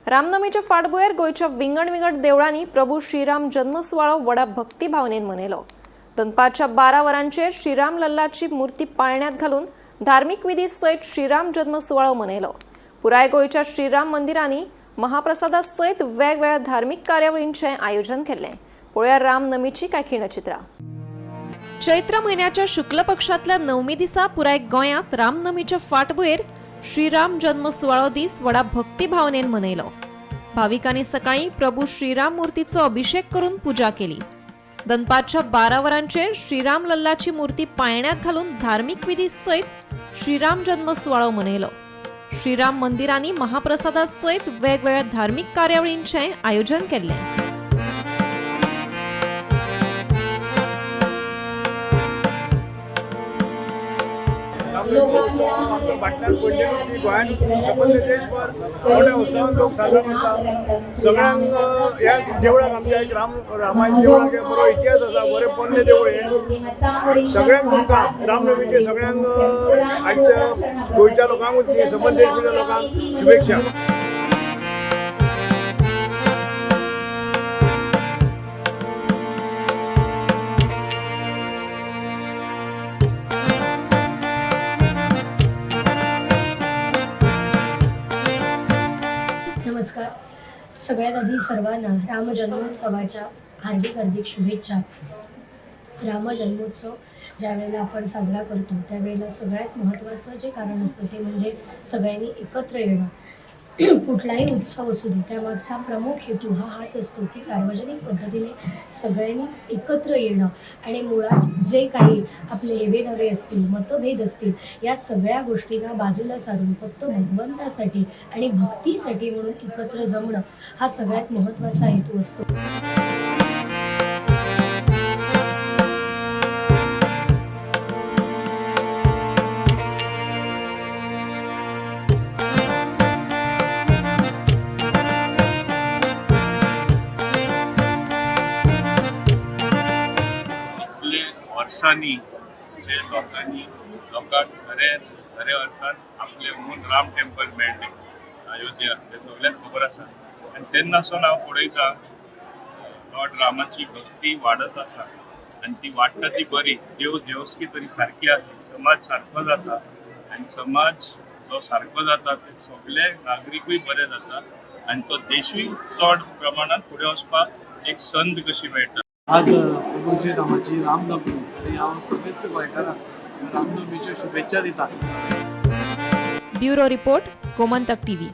रामनमीच्या फाटभुंयेर गोंयच्या विंगड विंगड देवळांनी प्रभू श्रीराम जन्म सुवाळो व्हडा भक्तिभावनेन मनयलो. दनपारच्या 12 वरांचेर श्रीराम लल्लाची मूर्ती पाळण्यात घालून धार्मीक विधी सयत श्रीराम जन्म सुवाळो मनयलो. पुराय गोंयच्या श्रीराम मंदिरांनी महाप्रसादा सयत वेगवेगळ्या धार्मीक कार्यावळींचें आयोजन केल्लें. पळोवया रामनमीची कांय खिणचित्रां. चैत्र म्हयन्याच्या शुक्ल पक्षांतल्या नवमी दिसा पुराय गोंयांत रामनमीच्या फाटभुंयेर श्रीराम जन्म सुवाळो दीस व्हडा भक्तिभावनेन मनयलो. भाविकांनी सकाळी प्रभू श्रीराम मूर्तीचो अभिषेक करून पुजा केली. दनपारच्या 12 वरांचेर श्रीराम लल्लाची मूर्ती पाळण्यात घालून धार्मीक विधी सयत श्रीराम जन्म सुवाळो मनयलो. श्रीराम मंदिरांनी महाप्रसादा सयत वेगवेगळ्या धार्मीक कार्यावळींचें आयोजन केल्लें. रामनवमी फाटल्यान पणजेनूच न्ही, गोंयांतूच न्ही, सबंद देशभर मोठ्या उत्साहान लोक साजरा करता. सगळ्यांक ह्या देवळाक, आमच्या एक रामाच्या देवळाक एक बरो इतिहास आसा. बरें पोन्नें देवूळ हें. सगळ्यांक तुमकां रामनवमीचे, सगळ्यांक, आयच्या गोंयच्या लोकांकूच न्ही, सबंद देशभरच्या लोकांक शुभेच्छा. नमस्कार. सगळ्यात आधी सर्वांना रामजन्मोत्सवाच्या हार्दिक हार्दिक शुभेच्छा. रामजन्मोत्सव ज्या वेळेला आपण साजरा करतो, त्यावेळेला सगळ्यात महत्त्वाचं जे कारण असतं ते म्हणजे सगळ्यांनी एकत्र येणं. कुठलाही उत्सव असू दे, त्यामागचा प्रमुख हेतू हा हाच असतो की सार्वजनिक पद्धतीने सगळ्यांनी एकत्र येणं आणि मुळात जे काही आपले हेवेदावे असतील, मतभेद असतील, या सगळ्या गोष्टींना बाजूला सारून फक्त भगवंतासाठी आणि भक्तीसाठी म्हणून एकत्र जमणं हा सगळ्यात महत्त्वाचा हेतू असतो. इतले वर्सांनी जे लोकांनी, लोकांक खरें खऱ्या अर्थान आपलें म्हणून राम टेम्पल मेळ्ळें अयोध्या, हें सगल्यांक खबर आसा. आनी तेन्नासून हांव पळयतां, लॉर्ड रामाची भक्ती वाडत आसा आनी ती वाडटा ती बरी. देव देवस्की तरी सारकी आसा, समाज सारको जाता आनी समाज जो सारको जाता ते सगळे नागरिकूय बरे जाता आनी तो देशूय चड प्रमाणात फुडें वचपाक एक संद कशी मेळटा. आज प्रभू श्री रामाची रामनवमी आनी हांव समेस्त गोंयकारांक रामनवमीच्यो शुभेच्छा दिता. Bureau report, Gomantak TV.